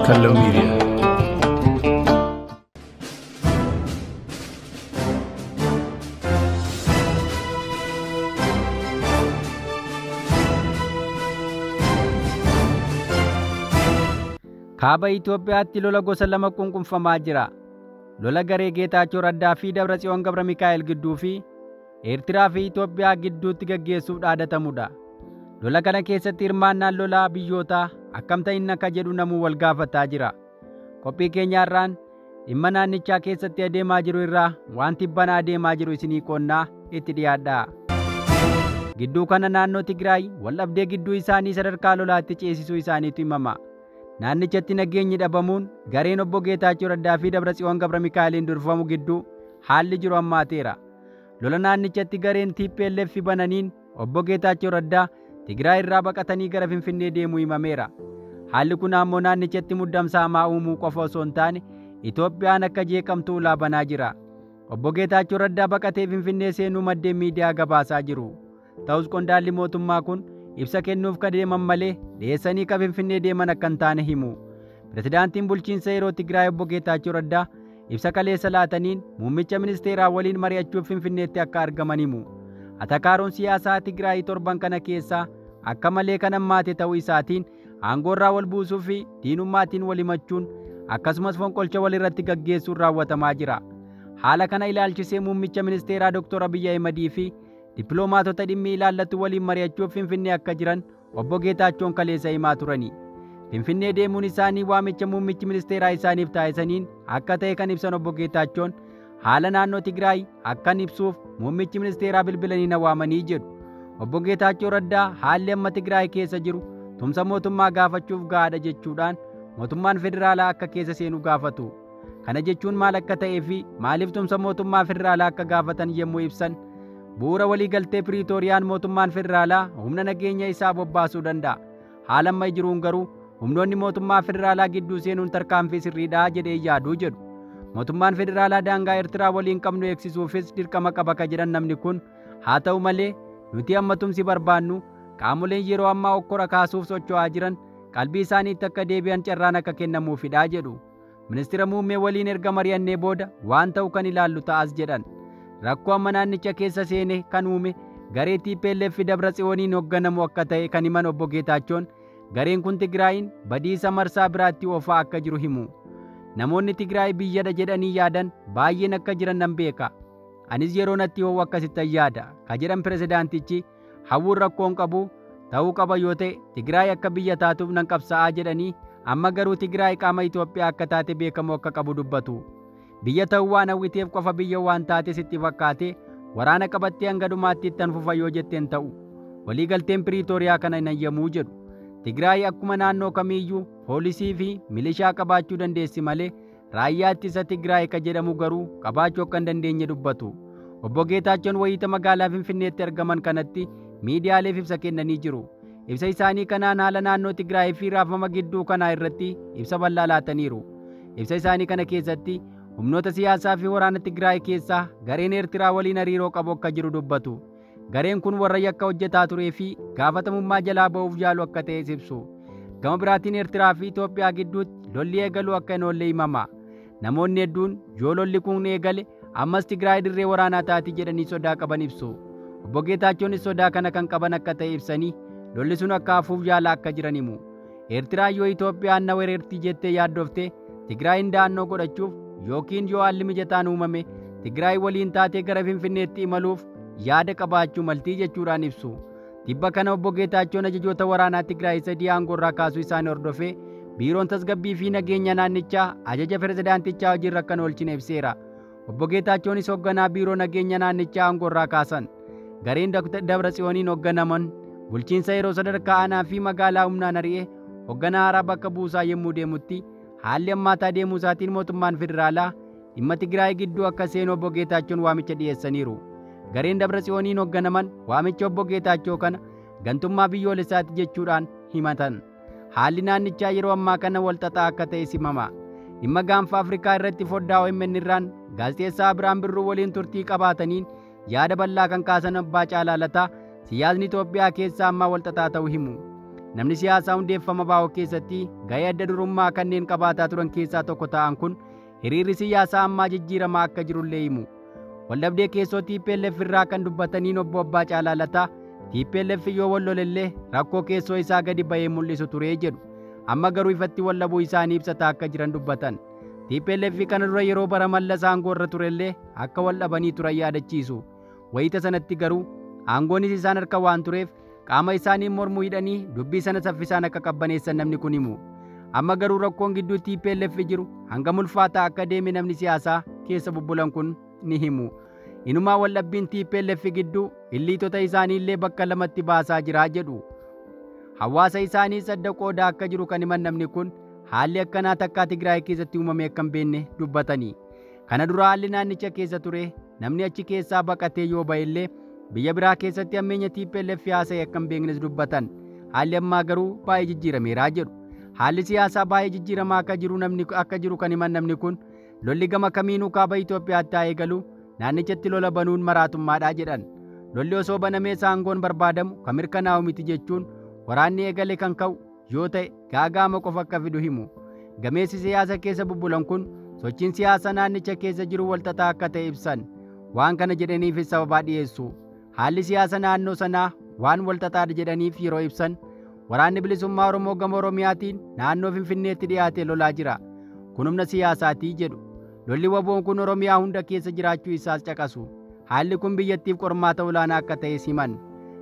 Kallo Media. Kaaba Itoophiyaatti lola gosa lama qunqunfamaa jira. Lola garee Geetaachoo Raddaa fi Dabratsiyoon Gabra Mikaa'el gidduu fi Eertiraa fi Itoophiyaa gidduutti gaggeessuuf dhaadatamudha. Lola kana keessatti hirmaannaan lolaa biyyootaa akkam ta'in akka jedhu namuu wal gaafataa jira. Qophii keenya irraan dhimma naannichaa keessatti adeemaa jiru irraa waan tibbanaa adeemaa jiru isinii qoonnaa itti dhiyaadha. Gidduu kana naannoo Tigraay waldhabdee gidduu isaanii sadarkaa lolaatti ceesisuu isaaniitu himama. Naannichatti nageenyi dhabamuun gareen obbo Geetaachoo Raddaa fi Dabratsiyoon Gabra Mikaa'eliin durfamu gidduu haalli jiru hammaateera. Lola naannichatti gareen TPLF bananiin obbo Geetaachoo Raddaa Tigraay irraa baqatanii gara Finfinnee deemuu himameera. Haalli kun ammoo naannichatti muddamsa hamaa uumuu qofa osoo hin taane Itoophiyaan akka jeeqamtu ulaa banaa jira. Obbo Geetaachoo Raddaa baqatee Finfinnee seenuu maddeen miidiyaa gabaasaa jiru. Ta'us qondaalli mootummaa kun ibsa kennuuf ka deeman malee dhiyeessanii ka Finfinnee deeman akka hin taane himu. Pirezidaantiin bulchiinsa yeroo Tigraay obbo Geetaachoo Raddaa ibsa kaleessa laataniin muummicha ministeeraa waliin mari'achuuf Finfinneetti akka argaman himu. Atakaaroon siyaasaa Tigraay torban kana keessaa akka malee kan hammaate ta'uu isaatiin aangoorraa wal buusuu fi diinummaatiin wal himachuun akkasumas fonqolcha walirratti gaggeessuun raawwatamaa jira. Haala kana ilaalchisee muummicha ministeeraa Dr. Abiyyi Ahimadii fi dippiloomaatota dhimmi ilaallatu waliin mari'achuuf Finfinnee akka jiran obbo Geetaachoon kaleessa himaa turani. Finfinnee deemuun isaanii waamicha muummichi ministeeraa isaaniif taasisaniin akka ta'e kan ibsan obbo Geetaachoon haala naannoo Tigraay akkan ibsuuf muummichi ministeeraa bilbilanii na waamanii jedhu. Obbo Geetaachoo Raddaa haalli amma Tigraay keessa jiru tumsa mootummaa gaafachuuf gahaadha jechuudhaan mootummaan federaalaa akka keessa seenu gaafatu. Kana jechuun maal akka ta'ee fi maaliif tumsa mootummaa federaalaa akka gaafatan yommuu ibsan bu'uura waliigaltee Piriitooriyaan mootummaan federaalaa humna nageenya isaa bobbaasuu danda'a. Haala amma jiruun garuu humnoonni mootummaa federaalaa gidduu seenuun tarkaanfii sirriidhaa jedhee yaaduu jedhu. Mootummaan federaalaa daangaa Eertiraa waliin qabnu eegsisuufis dirqama qaba ka jedhan namni kun haa ta'u malee nuti amma tumsi barbaannu qaamoleen yeroo ammaa okkora kaasuuf socho'aa jiran qalbii isaaniitti akka deebi'an carraan akka kennamuufidha jedhu. Ministeera muummee waliin erga mari'annee booda waan ta'u kan ilaallu ta'as jedhan. Rakkoo amma naannicha keessa seene kan uume garee TPLF Dabratsiyooniin hoogganamu akka ta'e kan himan obbo Geetaachoon gareen kun Tigraayin badiisa marsaa biraatti oofaa akka jiru himu. Namoonni Tigraay biyyadha jedhanii yaadan baay'een akka jiran nan beeka. Anis yeroo natti ho'u akkasittan yaada ka jedhan pirezidaantichi hawwuun rakkoon qabu ta'uu qaba yoo ta'e Tigraay akka biyya taatuuf nan qabsaa'aa jedhanii amma garuu Tigraay qaama Itoophiyaa akka taate beekamu akka qabu dubbatu. Biyya ta'uu waan hawwiteef qofa biyya waan taate sitti fakkaate waraana qabattee hanga dhumaatti ittan fufa yoo jetteen ta'u waliigalteen Piriitooriyaa kana hin hayyamuu jedhu. Tigraay akkuma naannoo kamiiyyuu poolisii fi milishaa qabaachuu dandeessi malee raayyaa ittisa Tigraay ka jedhamu garuu qabaachuu akka hin dandeenye dubbatu. Obbo Geetaachoon wayiita magaalaa Finfinneetti argaman kanatti miidiyaaleef ibsa kennanii jiru. Ibsa isaanii kanaan haala naannoo Tigraay fi raafama gidduu kanaa irratti ibsa bal'aa laataniiru. Ibsa isaanii kana keessatti humnoota siyaasaa fi waraana Tigraay keessaa gareen Eertiraa waliin hariiroo qabu akka jiru dubbatu. Gareen kun warra yakka hojjetaa turee fi gaafatamummaa jalaa ba'uuf yaalu akka ta'es ibsu. Gama biraatiin Eertiraa fi Itoophiyaa gidduutti lolli eegaluu akka hin oolle himama. Namoonni hedduun yoo lolli kun eegale ammas Tigraay dirree waraanaa taati jedhanii sodaa qaban ibsu. Obbo Geetaachoonis sodaa kana kan qaban akka ta'e ibsanii lolli sun akka hafuuf yaala akka jiran himu. Eertiraan yoo Itoophiyaan na weerarti jettee yaaddofte Tigraayin da'annoo godhachuuf yookiin yoo haalli mijataan uumame Tigraay waliin taatee gara Finfinneetti imaluuf yaada qabaachuu maltii jechuudhaan ibsu. Tibba kana obbo Geetaachoon ajajoota waraanaa Tigraay sadii aangoorraa kaasuu isaanii hordofee biiroon tasgabbii fi nageenya naannichaa ajaja pirezidaantichaa hojiirra akka hin oolchine ibseera. Obbo Geetaachoonis hoogganaa biiroo nageenya naannichaa aangoorraa kaasan. Gareen Dabratsiyooniin hoogganaman bulchiinsa yeroo sadarkaa aanaa fi magaalaa humnaan ari'ee hoogganaa haaraa bakka buusaa yommuu deemutti haalli hammaataa deemuu isaatiin mootummaan federaalaa dhimma Tigraay gidduu akka seenu obbo Geetaachoon waamicha dhiyeessaniiru. Gareen Dabratsiyooniin hoogganaman waamicha obbo Geetaachoo kana gantummaa biyyoolessaati jechuudhaan himatan. Haalli naannichaa yeroo ammaa kana walxaxaa akka ta'e simama. Dhimma gaanfa Afrikaa irratti foddaa OMN irraan gaazexeessaa Abiraam Birruu waliin turtii qabaataniin yaada bal'aa kan kaasan Abbaa Caalaa Lataa siyaasni Itoophiyaa keessaa ammaa walxaxaa ta'uu himu. Namni siyaasaa hundeeffama ABO keessatti gahee adda durummaa kanneen qabaataa turan keessaa tokko ta'an kun hiriirri siyaasaa ammaa jijjiiramaa akka jirullee himu. Waldhabdee keessoo TPLF irraa kan dubbataniin obbo Abbaa Caalaa Lataa TPLF yoo wal lolellee rakkoo keessoo isaa gadi ba'ee mul'isu ture jedhu. Amma garuu ifatti waldhabuu isaanii ibsataa akka jiran dubbatan. TPLF kana dura yeroo bara Mallas aangoo irra turellee akka waldhabanii turan yaadachiisu. Wayita sanatti garuu aangoonis isaan harka waan tureef qaama isaanii mormuu hidhanii dubbii sana saffisaan akka qabbaneessan namni kun himu. Amma garuu rakkoon gidduu TPLF jiru hangam ulfaataa akka deeme namni siyaasaa keessa bubbulan kun ni himu. Inumaa waldhabbiin TPLF gidduu illiitota isaanii illee bakka lamatti baasaa jira jedhu. Hawaasa isaanii sadda qoodaa akka jiru kan himan namni kun haalli akkanaa takkaa Tigraay keessatti uumame akka hin beekne dubbatanii. Kana dura haalli naannicha keessa ture namni achi keessaa baqatee yoo ba'e illee biyya biraa keessatti hammeenya TPLF haasa'e akka hin beeknes dubbatan. Haalli ammaa garuu baay'ee jijjiirameeraa jedhu. Haalli siyaasaa baay'ee jijjiiramaa akka jiru kan himan namni kun lolli gama kamiinuu kaaba Itoophiyaatti haa eegalu naannichatti lola banuun maraatummaadhaa jedhan. Lolli osoo banamee aangoon barbaadamu kan mirkanaa'u miti jechuun waraanni eegale kan ka'u yoo ta'e gaagaama qofa akka fidu himu. Gameessi siyaasa keessa bubbulan kun sochiin siyaasa naannicha keessa jiru walxaxaa akka ta'e ibsan. Waan kana jedhaniifis sababaa dhiyeessu. Haalli siyaasa naannoo sanaa waan walxaxaadha jedhaniif yeroo ibsan waraanni bilisummaa Oromoo gama Oromiyaatiin naannoo Finfinneetti dhiyaatee lolaa jira. Kun humna siyaasaatii jedhu. Lolli waboon kun Oromiyaa hunda keessa jiraachuu isaas caqasu. Haalli kun biyyattiif qormaata olaanaa akka ta'e himan.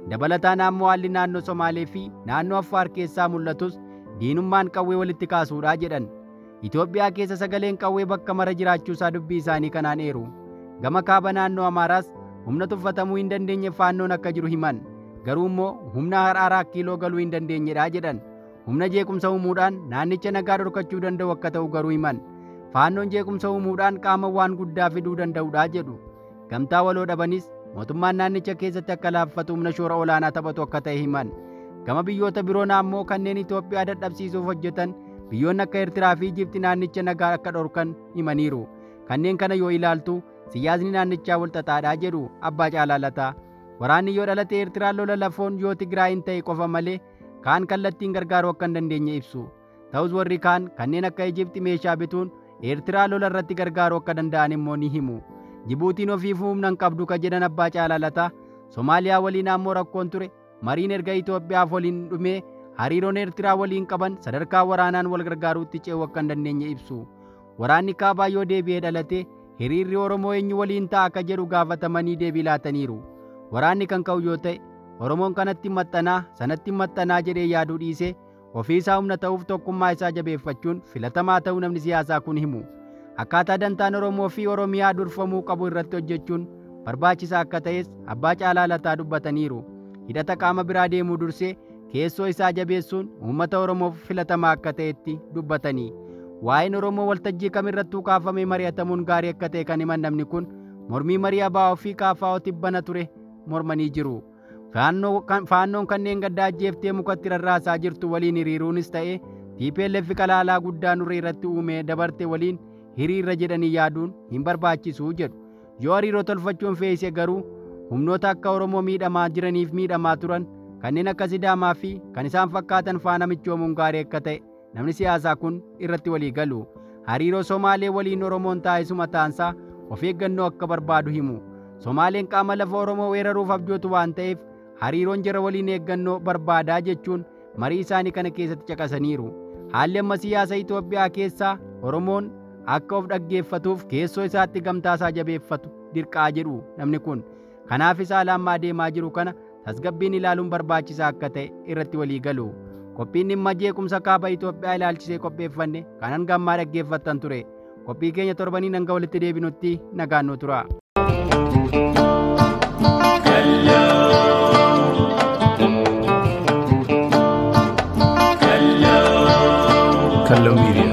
Dabalataan ammoo haalli naannoo Somaalee fi naannoo Affaar keessaa mul'atus diinummaan qawwee walitti kaasuudhaa jedhan. Itoophiyaa keessa sagaleen qawwee bakka mara jiraachuu isaa dubbii isaanii kanaan eeru. Gama kaaba naannoo Amaaraas humna tuffatamuu hin dandeenye faannoon akka jiru himan. Garuu immoo humna har'aaraa kiiloo galuu hin dandeenyedha jedhan. Humna jeequmsa uumuudhaan naannicha nagaa dhorkachuu danda'u akka ta'u garuu himan. Faannoon jeequmsa uumuudhaan qaama waan guddaa fiduu danda'udha jedhu. Gamtaa waloo dhabanis mootummaan naannicha keessatti akka laaffatu humna shoora olaanaa taphatu akka ta'e himan. Gama biyyoota biroon ammoo kanneen Itoophiyaa dadhabsiisuuf hojjetan biyyoonni akka Eertiraa fi Ijipti naannicha nagaa akka dhorkan himaniiru. Kanneen kana yoo ilaaltu siyaasni naannichaa walxaxaadhaa jedhu Abbaa Caalaa Lataa. Waraanni yoo dhalate Eertiraan lola lafoon yoo Tigraayin ta'e qofa malee kaan kallattiin gargaaruu akka hin dandeenye ibsu. Ta'us warri kaan kanneen akka Ijipti meeshaa bituun Eertiraa lola irratti gargaaruu akka danda'an immoo ni himu. Jibuutiin ofiifuu humna hin qabdu ka jedhan Abbaa Caalaa Lataa. Somaaliyaa waliin ammoo rakkoon ture mariin erga Itoophiyaaf waliin dhumee hariiroon Eertiraa waliin qaban sadarkaa waraanaan wal gargaaruutti ce'uu akka hin dandeenye ibsu. Waraanni kaabaa yoo deebi'ee dhalate hiriirri Oromoo eenyu waliin ta'a akka jedhu gaafatamanii deebii laataniiru. Waraanni kan ka'u yoo ta'e Oromoon kanatti maxxanaa sanatti maxxanaa jedhee yaaduu dhiisee ofiisaa humna ta'uuf tokkummaa isaa jabeeffachuun filatamaa ta'uu namni siyaasaa kun himu. Akkaataa dantaan Oromoo fi Oromiyaa durfamuu qabu irratti hojjechuun barbaachisaa akka ta'es Abbaa Caalaa Lataa dubbataniiru. Hidhata qaama biraa deemuu dursee keessoo isaa jabeessuun uummata Oromoof filatamaa akka ta'etti dubbatanii. Waa'een Oromoo waltajjii kamirrattuu kaafamee mari'atamuun gaarii akka ta'e kan himan namni kun mormii marii ABO fi KFO tibbana ture mormanii jiru. Faannoon kanneen gaddaa ajjeeftee mukatti rarraasaa jirtu waliin hiriiruunis ta'e TPLF qalaalaa guddaa nurra irratti uume dabarte waliin hiriirra jedhanii yaaduun hin barbaachisuu jedhu. Yoo hariiroo tolfachuun fe'ise garuu humnoota akka Oromoo miidhamaa jiraniif miidhamaa turan kanneen akka Sidaamaa fi kan isaan fakkaatan faana michoomuun gaarii akka ta'e namni siyaasaa kun irratti walii galu. Hariiroo Somaalee waliin Oromoon taasisu mataansaa of eeggannoo akka barbaadu himu. Somaaleen qaama lafa Oromoo weeraruuf abjootu waan ta'eef hariiroon jara waliin eeggannoo barbaadaa jechuun marii isaanii kana keessatti caqasaniiru. Haalli amma siyaasa Itoophiyaa keessaa Oromoon akka of dhaggeeffatuuf keessoo isaatti gamtaasaa jabeeffatu dirqaa jedhu namni kun. Kanaafis haala ammaa deemaa jiru kana tasgabbiin ilaaluun barbaachisaa akka ta'e irratti walii galu. Qophiin dhimma jeequmsa kaaba Itoophiyaa ilaalchisee qopheeffanne kan hanga ammaa dhaggeeffattan ture. Qophii keenya torbaniin hanga walitti deebinutti nagaan nu tura. Kallo Media.